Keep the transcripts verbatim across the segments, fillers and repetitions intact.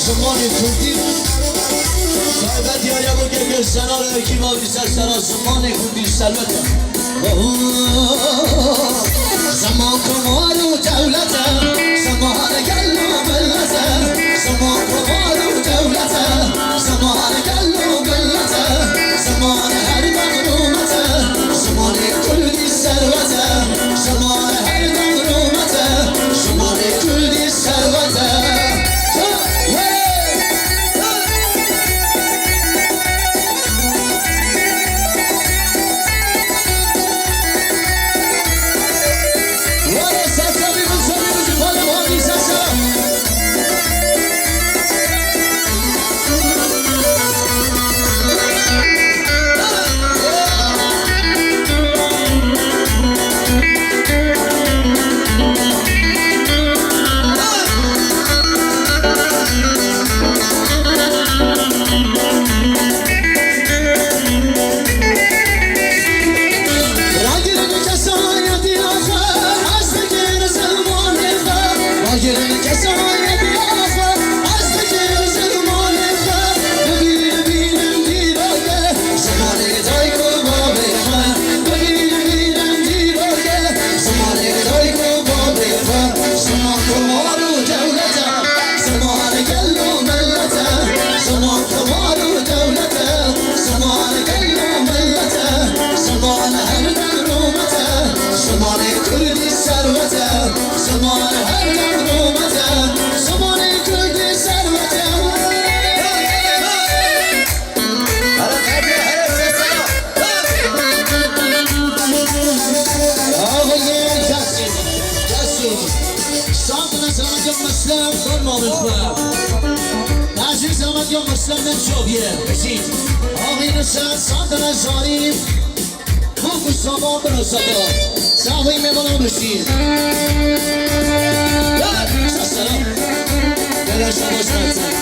Zimanê Kurdî taybet ya ya bu gel gel senar erkî va dîsa sera zimanê Kurdî servet e. Ziman komar û dewlet e, ziman gel û millet e. Ziman komar û dewlet e, ziman gel û millet e. Ziman her dem rûmet e, zimanê Kurdî serwet e. Ziman her dem rûmet e, zimanê Kurdî serwet e. Santana Zahmet Muslim, kurban olayım. Nazik Zahmet Muslim, ben çok iyi. Ağabey Nusret, Santana Zarif. Bu kutsama bir Nusret'a. Sağ olun, memnun olmuşsun. Gel, selam. Gel, selam.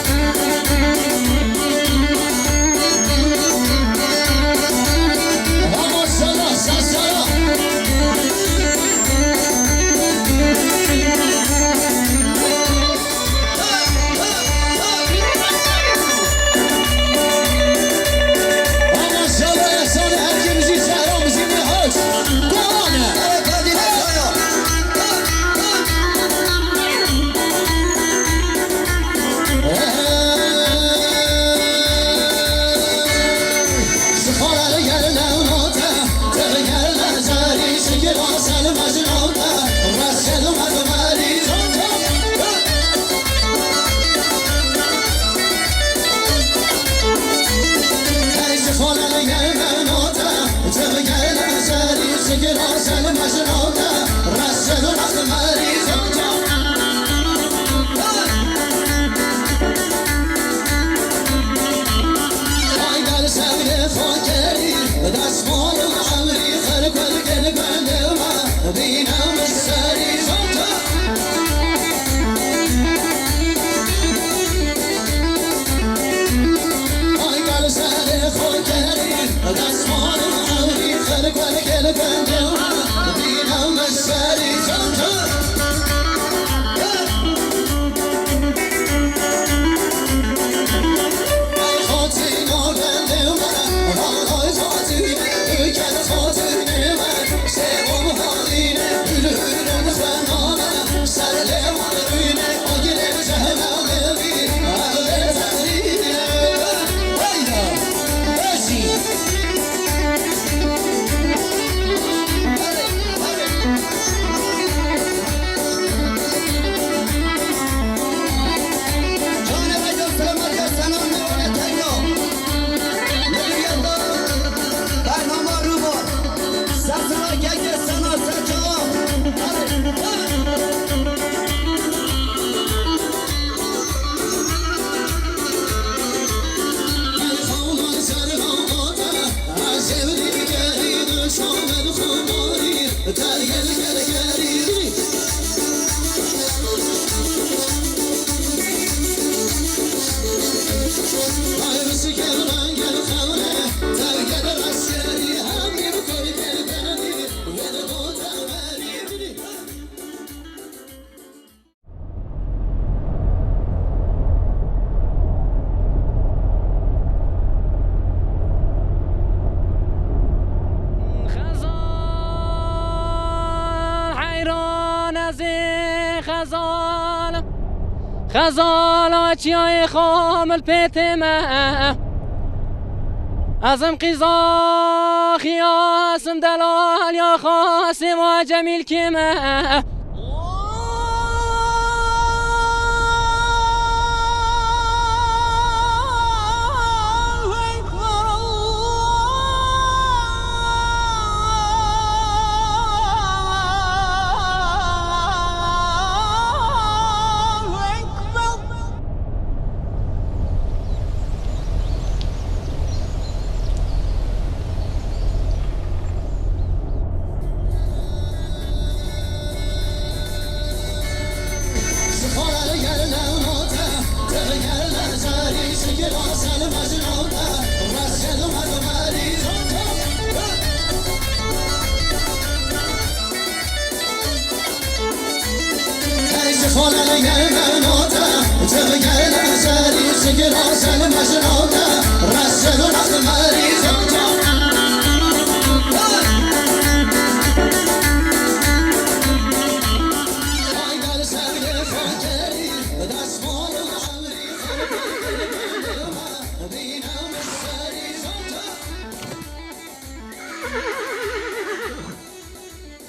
Xezala çiyayê Xamil pê tê me. Ez im qîza xiyas im delal ya Xasê wa Cemîl kê me.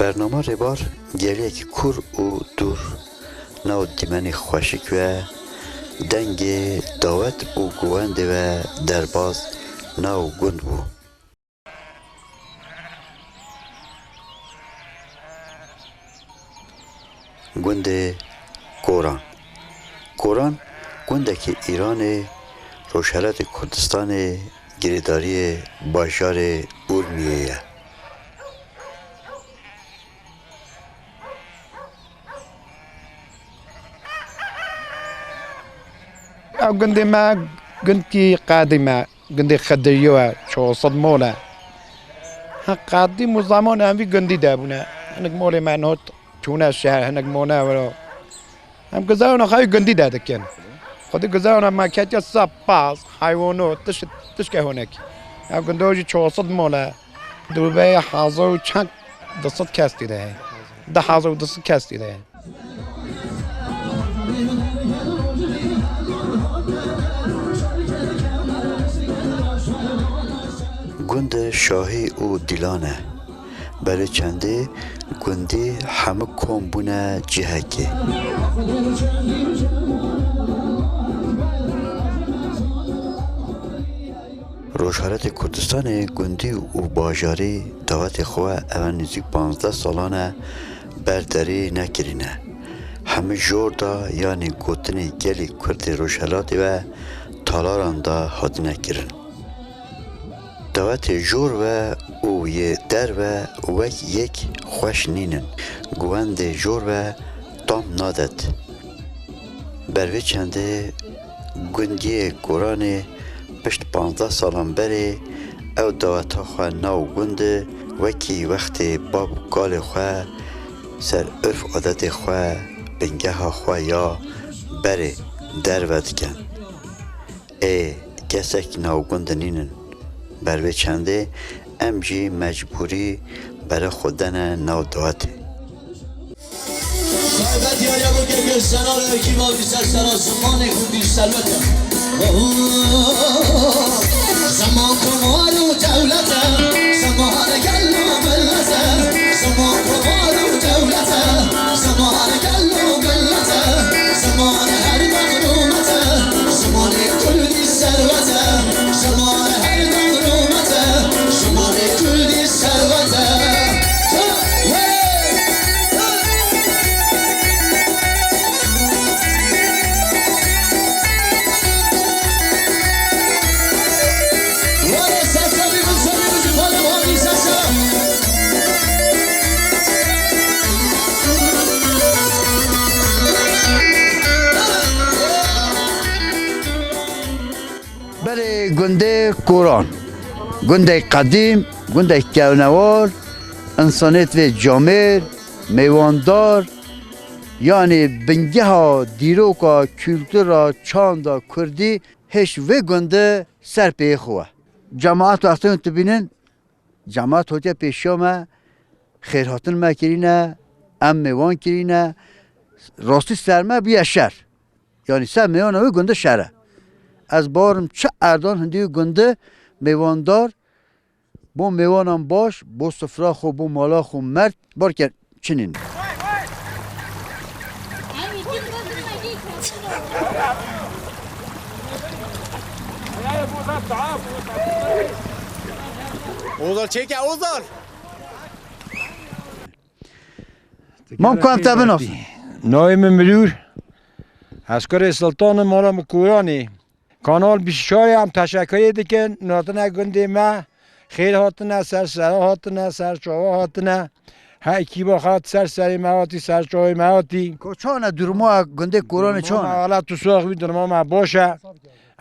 Bernama Rêbar gelek kûr û dûr nav dîmenê xweşik ve, dengê dawet û guwendê ve derbaz nav gund bû. Gundê Koran. Koran gundekî Îranê, Rojhelatê Kurdistanê, girêdariyê bajarê Urmiyê ye. Ew gundê me, gundkî qedîm e. Gundê Xidiriyo ye, çar sed mol e. Ha, qedîm û zemanê em vî gundî de bûne. Hinek molê me niha çûne şehr, hinek mane wira. Em guzerana xwe wî gundî de dikin. Xwedî guzerana me ketiye sap, paz, heywanat, tiş-, tişke hinek. Ev gundê jî çar sed mol e. Dûbeyê hezar û çend du sed kes tê de heye. Du hezar û du sed kes tê de heye. Gund şahî û dîlan e. Berê çendê gundî hemû kom bûne cihekê. Rojhelatê Kurdistanê gundî û bajarî dawetê xwe eve nêzîk panzdeh salan e ber derî nekirîne. Hemî jor de yanî gotinê gelê Kurd ê Rojhelatê ve talaran de hatine kirin. Dawetê jor ve û yê derve wek yek xweş nînin. Guwendê jor ve tam nadet. Ber vê çendê gundiyê Koranê pişt panzdeh salan berê ew daweta xwe nav gund wekî wextê bab û kalê xwe ser urf adetê xwe, bingeha xwe ya berê derve dikin. Ê, kesek nav gund nînin. Ber vê çendê em jî mecbûrî bere xwe dene nav dawetê. Taybet ya ya bu gege senar erkiva bize sera zamanê ku bir servet e. Zaman komar û dewlet e, zaman gel û millet e. Zaman komar û dewlet e, zaman gel û millet e. Zaman her dem rûmet e, zimanê Kurdî serwet e. Ziman her dem rûmet e, zimanê Kurdî serwet e. Berê gundê Koran, gundek qedîm, gundek kewnewar, însanêt vê camêr, mêwandar, yanî bingeha dîroka, kultura, çanda kurdî hêj vê gundi ser pê xwe. Cemaat wextên dibînin, cemaat hote pêşiya me, xêrhatin me kirîne, em mêwan kirîne, rastî ser me bûye şer. Yanî ser mêwana wî gundî şer e. Ez bawerim çi erdan hindî wî gundî mêwandar bo mêwanan baş, bo sifra xwe, bo mala xwe mert, barker çinîn. Ozal çêke Ozal. Mam ku em te binasin. Navê min Mirûr. Ez kurê Siltan im, mala min Koranê. Kanal bîst û çar em teşekkürê dikin. Hatine gundê me. Xêr hatine, ser sera hatine, ser çava hatine. Her ekîba hat ser serê me hatî, ser çavê me hatî. Ko çan e duruma gundê Koranê çan e? Duruma me, wela tu sax bî, duruma me baş e.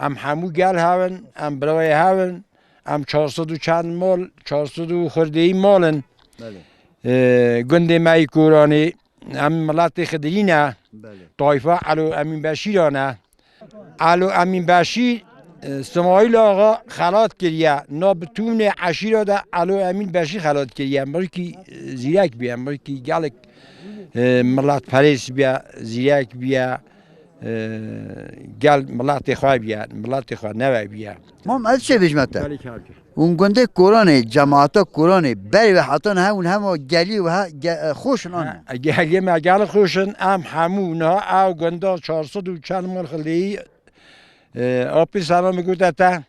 Em hemû gel hev in, em birayê hev in. Em çar sed û çend mal, çar sed û xwerdeyî mal in. Belê. Ee, gundê me yî Koranê, em miletê Xidirî ne. Belê. Tayfa Elo Emîn Beşîran e. Elo Emîn Beşîr, e, Simayîl Axa xelat kiriye. Na bitûnê eşîra de Elo Emîn Beşîr xelat kiriye. Mirikî, e, zîrek biye, mirikî gelek, e, miletperês biye, zîrek biye. E, gel miletê xwe biye, miletê xwe neve biye. Mam, ez çê bêjime te. Belê kar kir. Hûn gundê Koranê, cemaata Koranê, berê ve heta niha hûn hema gelî ve ha-, ge-, e, xweş in an? Ha, ge-, gelê me gel xweş in, em hemû niha ew gunda çar sed û çend mal xileyî, e, apê selamê gote te,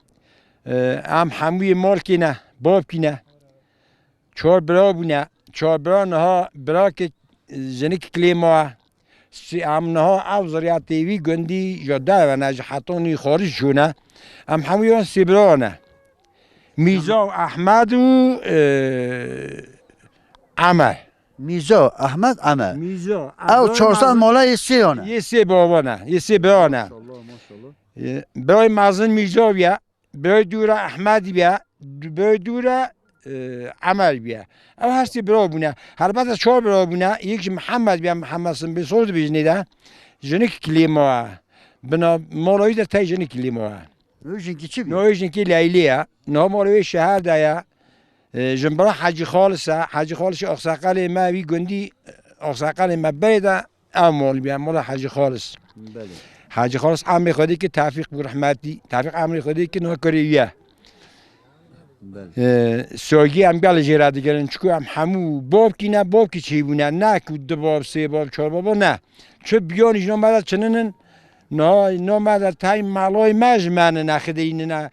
e, em hemûyê malkî ne, babkî ne. Çar bira bûne. Çar bira niha birakê jinik kilê ma. Sî-, em niha ev ziriyetê wî gundî ji derve ne, ji hetanî xarîc çûne. Em hemû yan sê bira ne. Mîza û Ehmed û, e, Emer. Mîza, Ehmed, Emer. Mîza, Ew çar sed mala yê sê yan e? Yê sê baba ne, yê sê bira ne. Maşallah, maşallah. E, birayê mezin Mîza bûye. Birayê dû re Ehmed bûye, du-, birayê dû re, e, Emer bûye. Ew her sê bira bûne. Helbet çar bira bûne. Yek ji Mihemed bûye, Mihemed Simbê Sor dibêjinê de. Jinik kilê ma. Bina mala wî de tey jinik kilê ma. Wê jinkî çi bû? No, wê jinkî Leylê ye. Niha mala wê şeher de ye. E, jimbira Hecî Xalis e. Hecî Xalis axseqelê me wî gundî, axseqelê me berê de. Ev mal bûye, mala Hecî Xalis. Belê. Hecî Xalis emrê Xwedê kir, Tevfîq bû rehmetî. Tevfîq emrê Xwedê kir, niha kurê wî ye. Belê. Ee, soygî em gelê jê re digirin. Çiku em hemû babkî ne, babkî çêbûne. Ne ku du bab, sê bab, çar baba ne. Çi biyanî ji no me de çininin, niha no me de tey malay me ji me nine, Xidirî nine.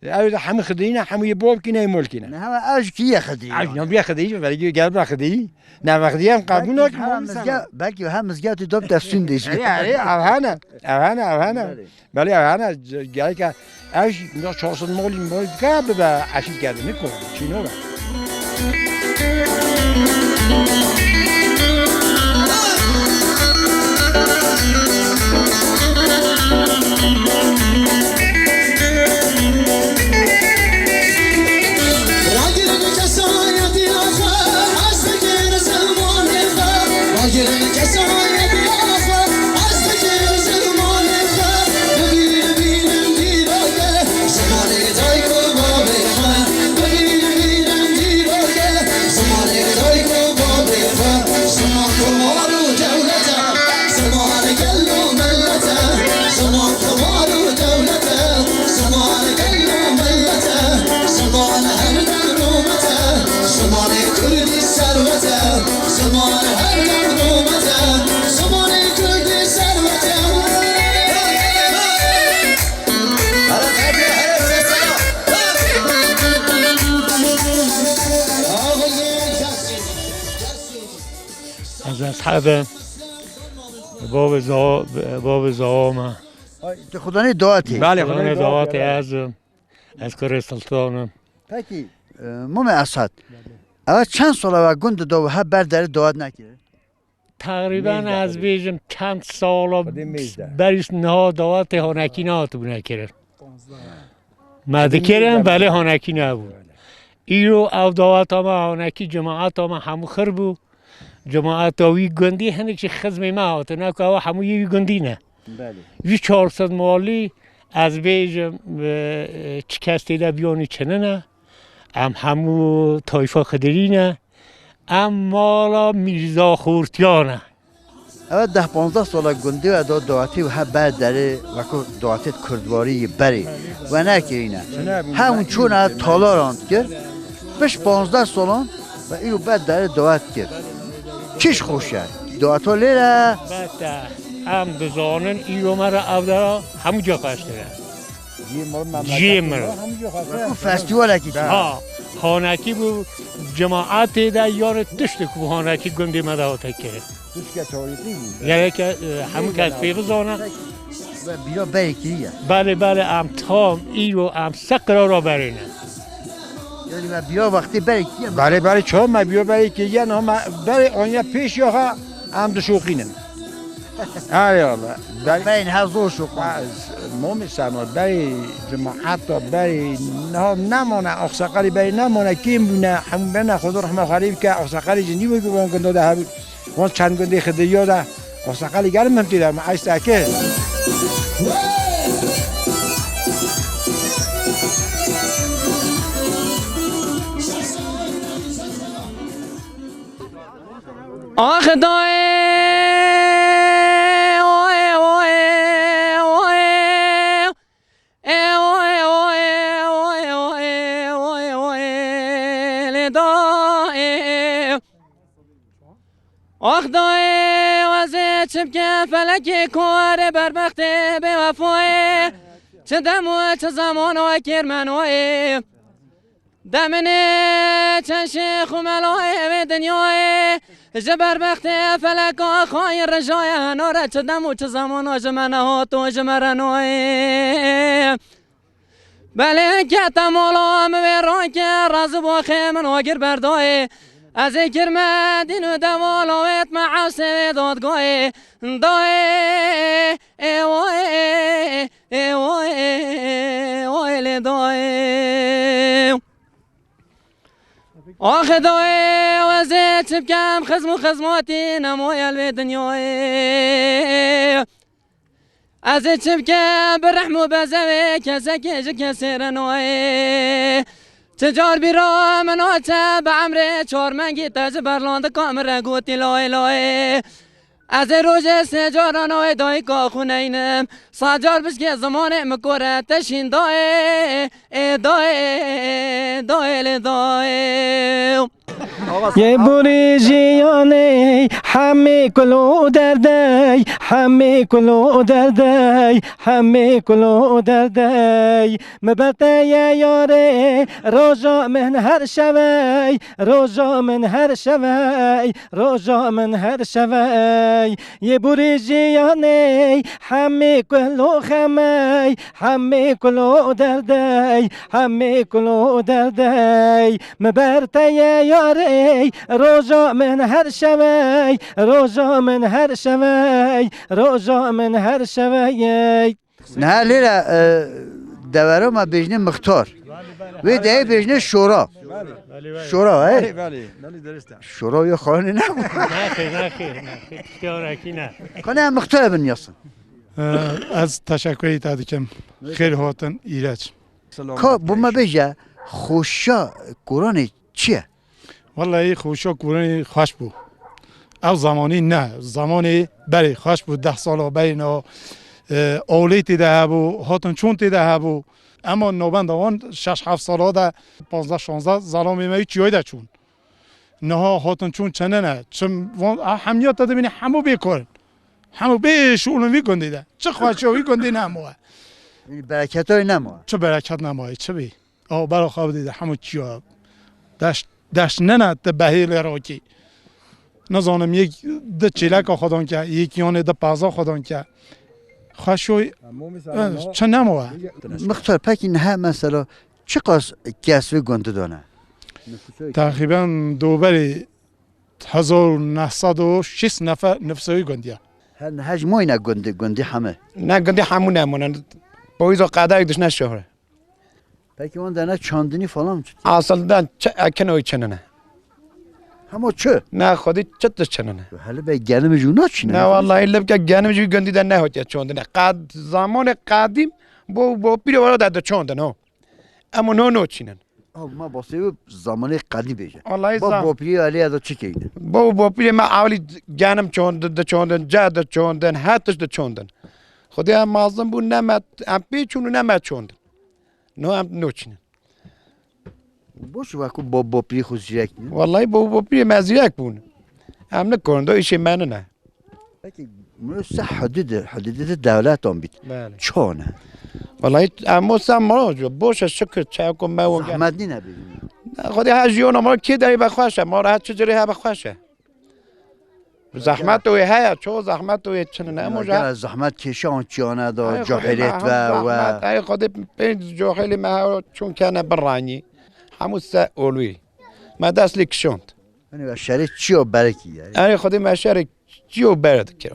Ew de hemû Xidirî ne, hemû yê babkî ne, yê malkî ne. Ne, hema ew jî kî ye Xidirî? Ew ne bîye Xidirî, belkî gel be Xidirî. Ne be Xidirî em qebûl nakin. Belkî ha mizge-, belkî ha mizgetî dop te sûn dê jî. Erê, erê, ev hene. Ev hene, ev hene. Belê. Belê ev hene, gerek e, ew jî çar sed malî, malî dike bibe eşît kerdin, ne ku, çî nabe. Zimanê dayik û babê xwe, ziman komar û dewlet e, zimanê gel û millet e, ziman komar û dewlet e, zimanê gel û millet e, zimanê her dem rûmet e, zimanê kurdî serwet e, zimanê her dem rûmet e, zimanê kurdî serwet e. Ez Eshed im. Bavê Zawa, bavê Zawa me. Ay, tu xudanê dawetê. Belê, xudanê dawetê ez im. Ez kurê Siltan im. Pekî, e, Mumê Eshed. Ev çend sala we gund da we hep ber derê dawet nekir? Teqrîben ez bêjim çend sala berî niha dawetê hanekî nehatibûne kirin. Me dikirin, belê hanekî nebû. Îro ev daweta me hanekî, cemaeta me hemû xir bû. Cemaeta wî gundî hinek jî xizmê me hatine, ku ew hemû yê wî gundî ne. Belê. Vî çar sed malî ez bêjim, e, çi kes tê de biyanî çinine. Em hemû tayfa Xidirî ne. Em mala Mîrza Xortiyan e. Ev deh panzdeh sala gundê we da dawetê we he ber derê wekû dawetê kurdwarî yê berê we nekirîne. Hemû çûne talaran dikir. Piş panzdeh salan ve îro ber derê dawet kir. Çiş xweş e. Daweta lêre. Bete, em dizanin îro me re ev dera hemû cî xweştir e. Ciyê min re. Wekû festîwalekî çi? Ha, hanekî bû, cemaetê de yanê tiştek bû hanekî gundê me de hate kirin. Tişke tarîxî bû. Gereke, e, hemû kes pê bizane. Ve bîra berê kiriye. Belê, belê, em tam îro em se qirara berê ne. Yani ve bîra wextê berê kiriye. Belê, belê, çawa me bîra berê kiriye, niha me berê aniye pêş ya xwe em dişoqînin. Erê Allah. Berê Berê niha zor şoqan. Momî Sema, berê cemaeta berê niha nemane, axseqalî berê nemane, kêm bûne, hemû bene, Xweda rehma xwe lê bike, axseqalî jî nî wekî wan gunda de hebû. Wan çend gundê Xidiriya de, axseqalî gerim min tê de, me eşt eke. Ax dayê, oy, oy, oy. Ê, oy, oy, oy, lê dayê. Ax dayê, ez ê çi bikim, felekê ku erê berbextê bêwefoyê. Çi dem û çi zeman o kêrmenoyê. Demine çend şêx û melayê vê dinyayê, ji berbextê feleka xayîn rijaye, nore çi dem û çi zemana ji me nehat û ji me re nayê. Belê kete mala min vê rayke, razî bo xê min agir berdayê. Ez ê kirme dîn û devala wêt me ewsê vê dadgayê. Dayê, ê wayê, ê wayê, wayê lê dayê. Ax dayê, ez ê çi bikem, xizm û xizmatî nemoye li vê dinyayê. Ez ê çi bikem, bi rehm û bezewê kesekê ji kesê re nayê. Çi car bîra min naçe bi emrê çar mengî te ji berlandika min re gotî layê layê. Ez ê rojê sê caran wê dayika xwe neynim. Sed car bişkê zimanê min kore te şîn dayê, ê dayê, dayê lê dayê. Yê borî jiyanê hemî kul û derdey, hemî kul û derdey, hemî kul û derdey. Mi ber te ye yarê, roja min her şevey, roja min her şevey. Roja min her şevey, yê borî jiyanê, hemî kul û xemey, hemî kul û derdey, hemî kul û derdey. Mi ber te ye yarey, roja min her şevey, roja min her şevey, roja min her şevey. Niha lêre, e, devera me bêjinê mixtar. Wê deyê bêjinê şora. Şora, he? Belê, belê. Belê, derist e. Şora wê xanê ne? Nexêr, nexêr, nexêr. Tiştê ne. Kanê em mixtar bin yasin. Ee, ez teşekkür ita dikim. Xêr hatin, îreç. Ka, bo me bêje, xoşa Kur'anê çi ye? Wellahî xweşa Kur'anê xweş bû. Ew zamanî ne, zamanê berê xweş bû, deh sala berê na, e, awlê tê de hebû, hatin çûn tê de hebû. Ema navenda wan şeş heft sala de, panzdeh şanzdeh zelamê me wî çiyayê de çûn. Niha hatin çûn çenene, çim van, a hemiya te dibînî hemû bêkar in. Hemû bê şûlin vî gundê de. Çi xweşiya wî gundê nemaye. Yanî bereketa wê nemaye. Çi bereket nemaye, çi bê? Aw, bera xwe bidê de hemû çiya. Deş, deş nene te behê lê rakî. Nizanim, yek di çêleka xwe dan ke, yek yanê di paza xwe dan ke. Xweşoy, çi nemawe. Mixtar, pekî niha mesela çiqas kes wê gundî dane? Teqrîben doberê hezar û neh sed û şêst nefer nifsa wî gundî ye. Her niha jî moyne gundî, gundî heme? Ne, gundî hemû nemûne. Poyîza qedayek dişne şehre. Peki wan de ne çandinî falan çi? Aslında çi ekin oy çinine. Hema çi? Ne xwedî çi tu çinine. Hele be genim jû naçine. Ne vallahi lib ke genim jû gundî de ne hotiye çandine. Qad, zamanê qedîm bo, bo pîro wara de, de çandin o. Ema no no çînin. Ew mabasê wî zamanê qedîm bêje. Wallahî Bab zam- bapîrê alî ya da çi keyne? Bab bapîrê me ewlî genim çondin, diçondin, ce diçondin, her tişt diçondin. Xwedê em mazin bûn, ne me em pê çûn û ne me çondin. No em noçînin. Boş wekû bab bapîrê xwe zîrek ne? Wallahî bab bapîrê me zîrek bûn. Em nikarin da îşê me nine. Peki, miro se hududê, hududê de dewletan bît. Belê. Çon e? Wallahî, em o se miro, boş e, şikir, çeko me o gel. Zehmet nîne bî. Ne, Xwedê her jiyona miro kê derî be xweş e, miro her çi cirê hebe xweş e. Zehmet o heye, ço zehmet o çin ne, em o Ya, ja- gel zehmet kêşan çiyane da, Ay, Xwedê cahiliyet me ve, hem ve. Zehmet, ay, Xwedê pênc cahilî me ha çon kene biranî. Hemû se olwî. Me dest lê kişand. Hani ve şerê çiyo berekî yani. Erê Xwedê me şerê çiyo ber dikir.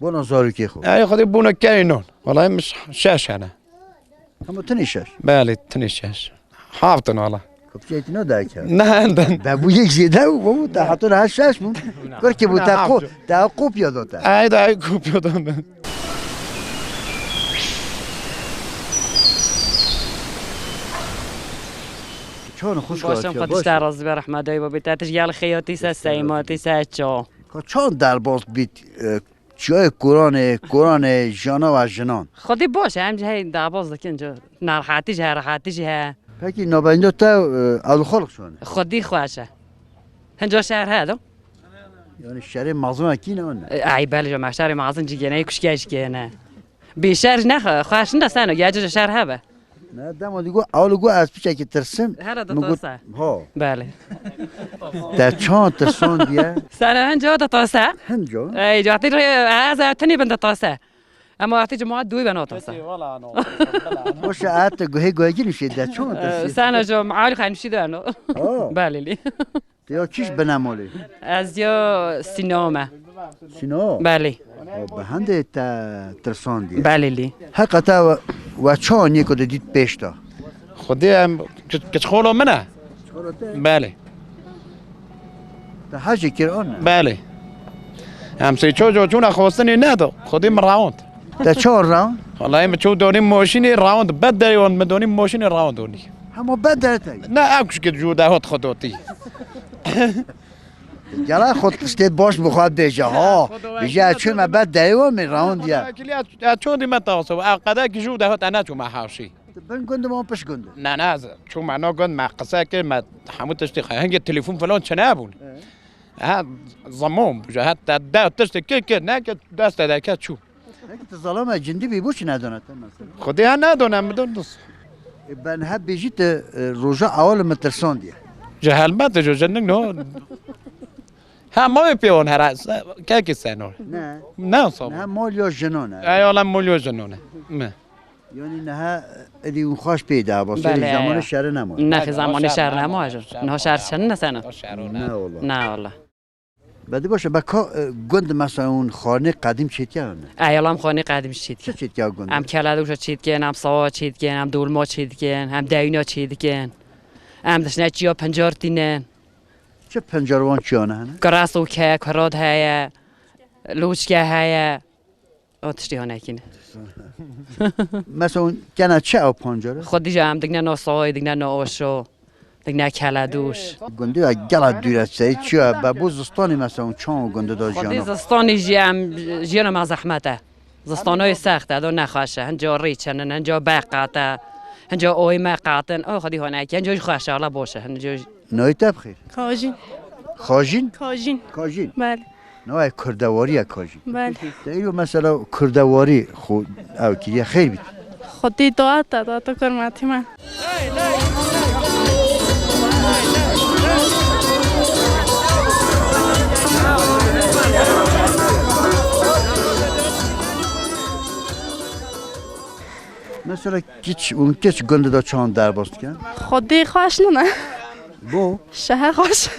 Bona zarokê xwe. Erê Xwedê bona kerê non. Wallahî min şeş hene. Hema tenê şeş? Belê, tenê şeş. Haftin wala. Kopçeytî no dayke. Ne enden. Be bu yek zêde û bu te hatun ha şeş bû. Kor ki bu Ne te haftin. Ko, te kopya da te. Ay da ay kopya da ben. Çon xweş Başım katiya, Xwedî baş. Te razî be rehma dayê babê te tij gel xeyatî se seymatî se ço. Ka çon derbas bît, e, çiyayê Kuranê, Kuranê, jana ve jinan. Xwedî baş e, em jî hey derbas dikin, co narahatî jî he, rehatî jî he. Peki nabeyndo te, e, ew xalq şon e? Xwedî xweş e. Hinca şer he do. Yani şerê mazin kî ne ne? E, ay belê, jo me şerê mazin cî gene, kuşke jî gene. Bê şer ne xwe-, xweş ne seno, gece şer hebe. Ne, dema digo, awlo go ez piçekî tirsim. Hele de Min got, tasa. Ha. Belê. Te çan tirsan diye? Seno hinca de tasa. Hinca? Ey, cahtî re, ez ev tenê bin de tasa. Ama wextî cemaat dû ben o tasa. Peki, wala no. Boşa et guhê guhê gilî şey de çan Ee, tirsi? Seno jo, meali xenmişî de no. Ha. Belê lî. Te ya kîş binemolê? Ez ya Sîno me. Sîno? Belê. O, bi hindê te tirsandiye. Belê lî. Heqeta we, we çawa nêko de dît pêş de? Xwedê em ki-, kiçxolo min e. Belê. Te hecê kir an? Belê. Em sê ço co çûna xwestinê nedo. Xwedê min rawand. Te çawa rawand? Wallahî min çû donî moşînê rawand. Bed derê wan min donî moşînê rawand donî. Hema bed derê te. Ne, ev kuşkê jû de hot xwe dotî. Gela xwe tiştê baş bi xwe bêje, ha. Bêje, ez çûme bed derê wan min rawand ya. Kiliya, ez çû dî me tawse, ev qedekî jû de hot, ez neçûme hawşî. Bin gund wan pişt gund. Ne, ne, ez çûme no gund, me qise kir, me hemû tiştê xwe. Hingê telefon falan çi nebûn. Evet. Ha, zamon, ji heta de tiştê kir, kir, nekir, dest de ke çû. Peki tu zalama cindî bî, boçi nedana te mesela? Xwedê ha nedana, min don dus. E, ben hep bêjî te, e, roja awal min tirsandiye. Ji helbet ji jinik no. Ha, ma wê pêwan hera, se-, kekê seno. Ne. Ne sabo. Ne, mal ya jinan e. Ey, ola mal ya jinan e. Mi. Yani neha, e, êdî hûn xweş pê de, ba, Belê, serê zamanê ya. Şerê nema. Nexê zamanê şer nema, şer nema. Niha şer çend nesene? Ne wala. Ne wala. Bedî baş e, be ka, e, gund mesela hûn xanê qedîm çêtiya ne? Ey, ola em xanê qedîm çêtiya. Çi çêtiya gund? Em keledoşa çêdikin, em sawa çêdikin, em dolma çêdikin, em dewîna çêdikin. Em dişne çiya pincar tînin. Çi pincar wan çiyan hene? Kirasoke, kirad heye, loçke heye. O tiştê hanekî ne. Mesela hûn kena çi ew pancarê? Xwedî jî em digine no soy, digine no oşo, digine keledoş. Gundî ya gela dûre sey çi ya? Be bu zistanê mesela hûn çawa gundî da Xwedî jiyana? Zistanê jî em jiyana me zehmet e. Zistanoyê sext e, do nexweş e. Hinca rê çenin, hinca ber qate, hinca oyê me qatin. O xwedî hanekî, hinca jî xweş e, ala boş e. Hinca Navê te bi xêr? Kajîn. Xajîn? Kajîn. Kajîn. Belê. Navê kurdewarî ye Kajîn. Belê. Te îro mesela kurdewarî xwe ew kiriye xêr bît. Xwedî dua te da tu kurmatî me. Mesela kiç û kiç gundê de çawan derbas dikin? Xwedî xweş nine. Bo? Şehe xweş.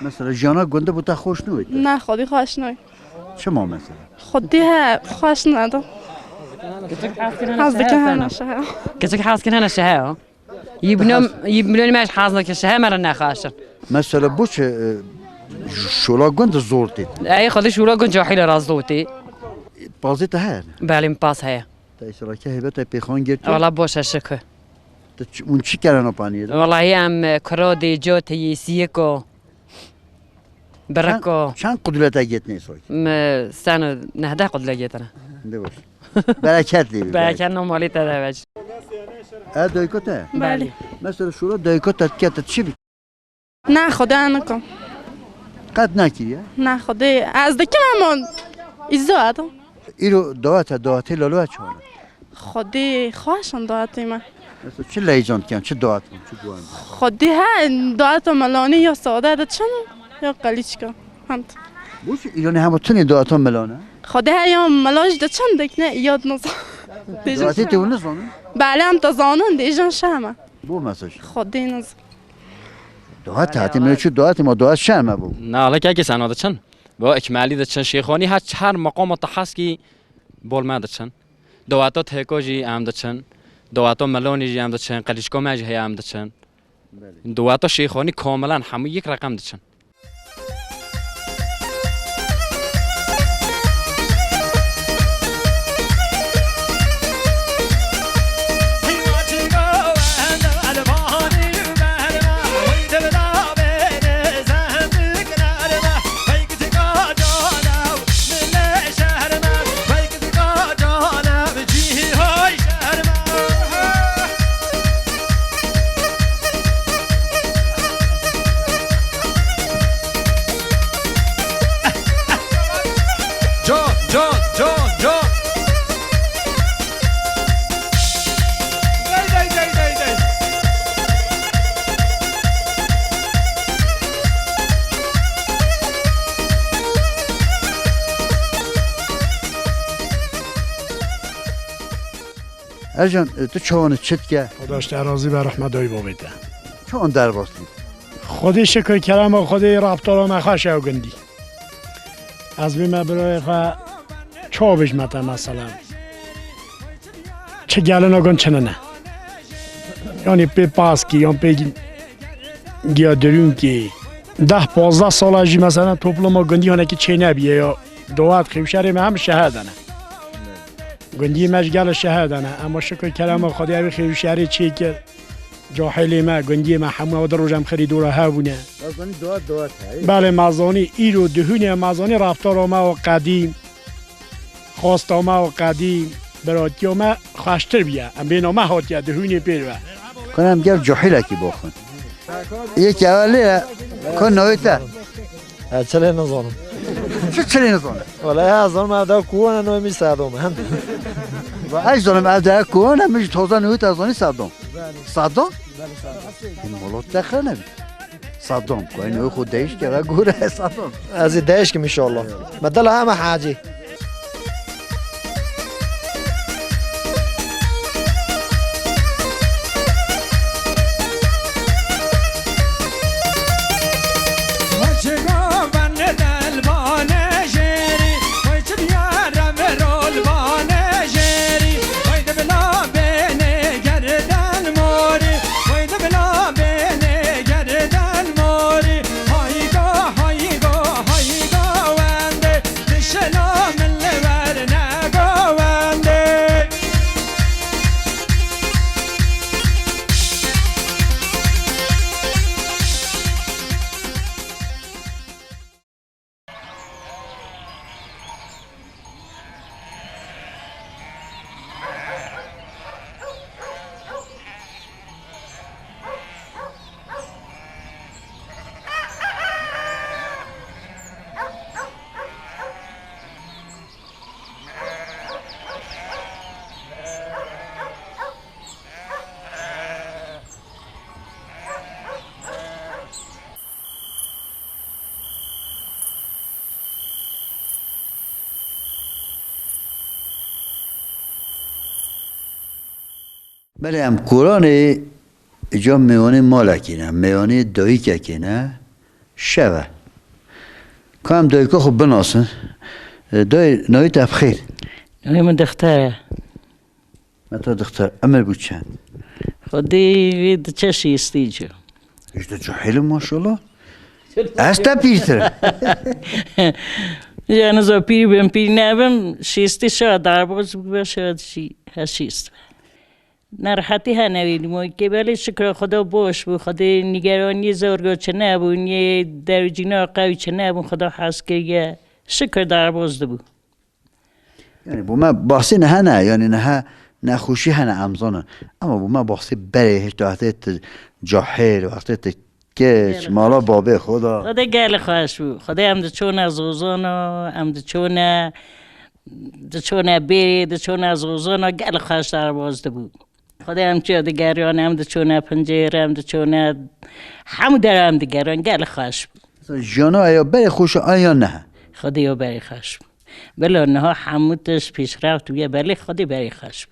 Mesela jiyana gundê bo te xweş nû? Ne, xwedî xweş nû. Çima mesela? Xwedî he xweş nine do. Hez dikin hene şehe. Kiçik hez kin hene şehe o. Yî binom, yî binom me hez dikin şehe me re nexweş in. Mesela bo çi, e, şola gund zor tê? Ey xwedî şola gund cahîle re zor tê. Pazê te heye? Belê, min paz heye. Te îsra ke hêbete pêxan girtiye? Wala boş e şikir. Tu ç-, hûn çi kereno paniyê de? Welahi em, e, kuro dê, coteyî, siyiko, biriko. Çend, çend qudlete gêtinê sokî? Me sen û nehdeh qudle gêtine. De baş. Bereket lê. Bereket no malî te de veç. E, dayko te? Belê. Mesela şura dayko te dike te çi bi? Na, Xwedê nikim. Qet nakiriye? Na, Xwedê ez dikim ama îzo adim. Îro dawete, dawetê laloya çawa ne? Xwedê xweş in dawetê me. Mesela çi leycan dikin, çi dawet in, çi guan? Xwedê he daweta melanê ya sade diçin ya qelîçka. Hend. Boçi îro ne hema tunê daweta melane? Xwedê he ya melaj diçin dikne yad nizan. Dawetê te hûn nizanin? Belê em te zanin dêjin şeme. Bo mesaj. Xwedê niz. Dua te hatî, me çû dua te, ma dua şeme bû. Na, alekekî sena diçin. Bo ekmelî diçin, şêxanî her, her meqama te hez kî bol me diçin. Daweta Teko jî em diçin. Daweta Melonî jî em diçin. Qelîşko me jî heye em diçin. Belê. Daweta şêxanî kamilen hemû yek reqem diçin. Can, can, can, can. Dey, dey, dey, dey, dey. Ercan, e, tu çawan çi dike? Xweda ji te razî be, rehmet dayî babê te. Çawan derbas bû? Xwedê şikir kerema Xwedê, raftara me xweş e gundî. Ez bê me birayê xwe çawa bêjime te mesela. Çi gelina gund çinine. Yanî pê paskî, yan pê gi-, giya dirûnkê. Deh pazdeh sala jî mesela topluma gundî hanekî çênebiye ya. Dawet xêwşerê me hem şehedene. Gundiyê me ji gel şehedene. Ema şikir kerema Xwedê ew xêwşerê çêkir. Cahilê me, gundiyê me hemû ew di roj em xirî dora hev bûne. Ez zanî dua, dua te, ê? Belê, me zanî îro dihûnê me zanî raftara me û qedîm, xwesta me û qedîm, biratiya me xweştir bûye. Em bêna me hatiye dihûnê pêr ve. Kan em gel cahilekî boxin. Yek ew lê, kan navê te? Ez çi lê nizanim. Çi çi lê nizanim? Wele ez zanim ev dev kuwan e, navê min Sedom e. Va ez zanim ev dev kuwan e, min jî taze navê te zanî Sedom. Sadam? Belê, Sadam. Ê, molo te xene bi. Sadam. Koyne xo değiş kere gore Sadam. Ez ê değiş kim inşallah. Me dela heme hacî. Belê em koranê îca mêwanê malekê ne, mêwanê dayikekê ne, şev e. Ka em dayika xwe binasin. E, dayê, navê te bi xêr? Navê min Dixter e. Me to dixter, emir bû çend? Xwedê vê diçe şêstî ci. Ji tu cahil maşallah. Ez te pîrtir. Ya niza pîr bim, pîr nebim, şêstî şa derbaz bibe, şa jî her şêst be. Nerehetî hene wî dîmokê, belê şikra Xweda baş bû. Xwedê nîgeraniyê zorga çi nebûn, yê derûcîna qewî çi nebûn, Xweda hez kiriye. Şikir derbaz dibû. Yani bo me bahsê niha ne, yani niha nexweşî hene em zanin. Ama bo me bahsê berê hêşta wextê tu cahil, wextê tu keç, mala babê xwe da. Xwedê gelê xweş bû. Xwedê em diçûne zozana, em diçûne, diçûne bêrê, diçûne zozana, gelê xweş derbaz dibû. Xwedê em çiya digeriyan, em diçûne pincêr, em diçûne hemû dera em digeriyan, gelê xweş bû. Mesela jiyana eya berê xweş a ya ne? Xwedê ya berê xweş bû. Bila niha hemû tişt pêşreft bûye, belê Xwedê berê xweş bû.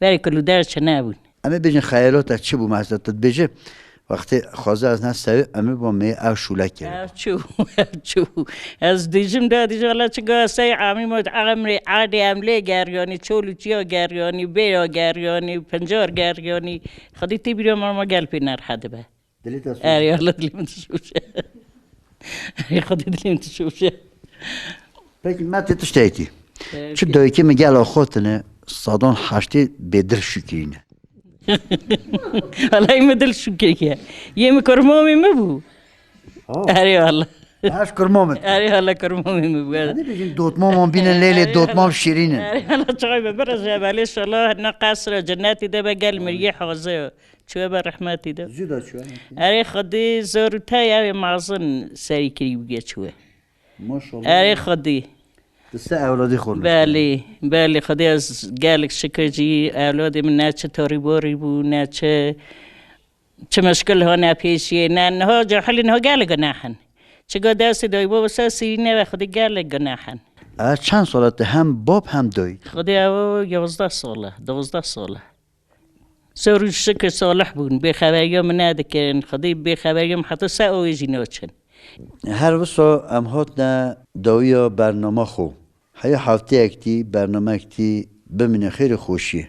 Berê kul û der çi nebûn. Em ê bêjin xeyalata çi bû mesela tu dibêjî, wextê xwazê ez ne sewê, em ê ba me ev şûle kir. Ev çi bû, ev çi bû? Ez dîjim da dîjim, wela çi ga sey amî mo emrê erdê em lê geriyanî, çol û çiya geriyanî, bêra geriyanî, pincar geriyanî. Xwedî tê bîra me, me gel pê nerhe dibe. Dilê te soz. Erê, wela dilê min dişoşe. Erê, Xwedê dilê min dişoşe. Peki me tê tiştekî. Çi dayikê min gel axwatine, sadan heştê bêdil şûkirîne. Wela yê min dil şûkiriye. Yê min kurmamê min bû. Erê wela. Heş kurmamê. Erê wela kurmamê min bû. Hadi bêjin dotmaman bînin lê lê dotmam şîrîn in. Erê wela çaxê min biraz jebelê şala ne qesra cennetî de be gel miriyê hazir. Çûye be rehmetî de. Zû de çûye. Erê Xwedî zor û tey ew ê mezin serî kirî bûye çûye. Maşallah. Erê Xwedî. Tu se ewladî xwe Belê, belê Xwedî ez gelek şikir jî ewladê min ne çi torîborî bû, ne çi çi mişkil hane pêşiyê, ne niha cahilî niha gelek guneh in. Çiga destê dayî baba ser sirî nebe Xwedî gelek guneh in. Ez çend sala te hem bab hem dayî? Xwedî ew yazdeh sala, dozdeh sala. Zor û şikir salih bûn, bêxeberiya min nedikirin, Xwedê bêxeberiya min heta ser awê jî naçin. Her wisa em hatine dawiya bernama xwe. Heya hefteyek tî bernamek tî bimîne xêr û xweşiyê.